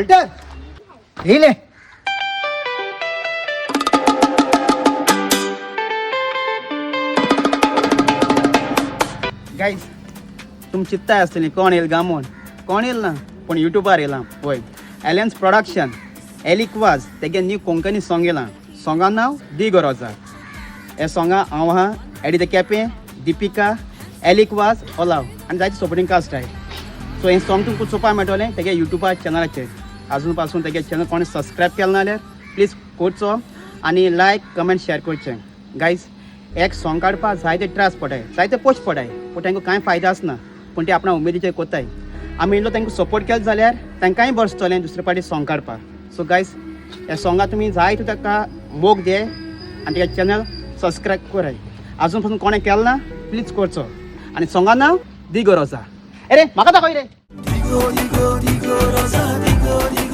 Walter येयले. Guys, तुम चित्ताय आसतली कोण येयल गा म्हूण. कोण येयल ना, पूण युट्यूबार येयला पळय. एलियन्स प्रोडक्शन, एलिक वाज तेगे न्यू कोंकणी सॉंग येयलां. सॉंगा नांव दी गोरोजा. हे सॉंगा हांव आहा, एडी the Quepem, Deepika, एलिक वाज, ओलाव आनी जायते सपोर्टींग कास्ट आहाय. सो हें सॉंग तुमकां चोवपाक मेळटलें तेगे युट्यूबार चॅनलाचेर. आजून पासून तेगे चॅनल कोणें सबस्क्रायब केलें ना जाल्यार प्लीज करचो आनी लायक, कमेंट, शेअर करचें. गायज, एक सॉंग काडपाक जायते त्रास पडटाय, जायते पोस्ट पडटाय, पूण तांकां कांय फायदो आसना, पूण ते आपणा उमेदीचेर कोत्ताय. आमी इल्लो तांकां सपोर्ट केलो जाल्यार तांकांय बरें दिसतलें दुसरे पाटी सॉंग काडपाक. सो गायज, ह्या सॉंगा तुमी जाय तो ताका मोग दे आनी तेगे चॅनल सबस्क्रायब कराय. आजून पासून कोणें केलें ना, प्लीज करचो. आनी सॉंगा नांव दी गोरोजा. अरे म्हाका दाखय रे. Digo, digo, digo, rosa, digo, digo.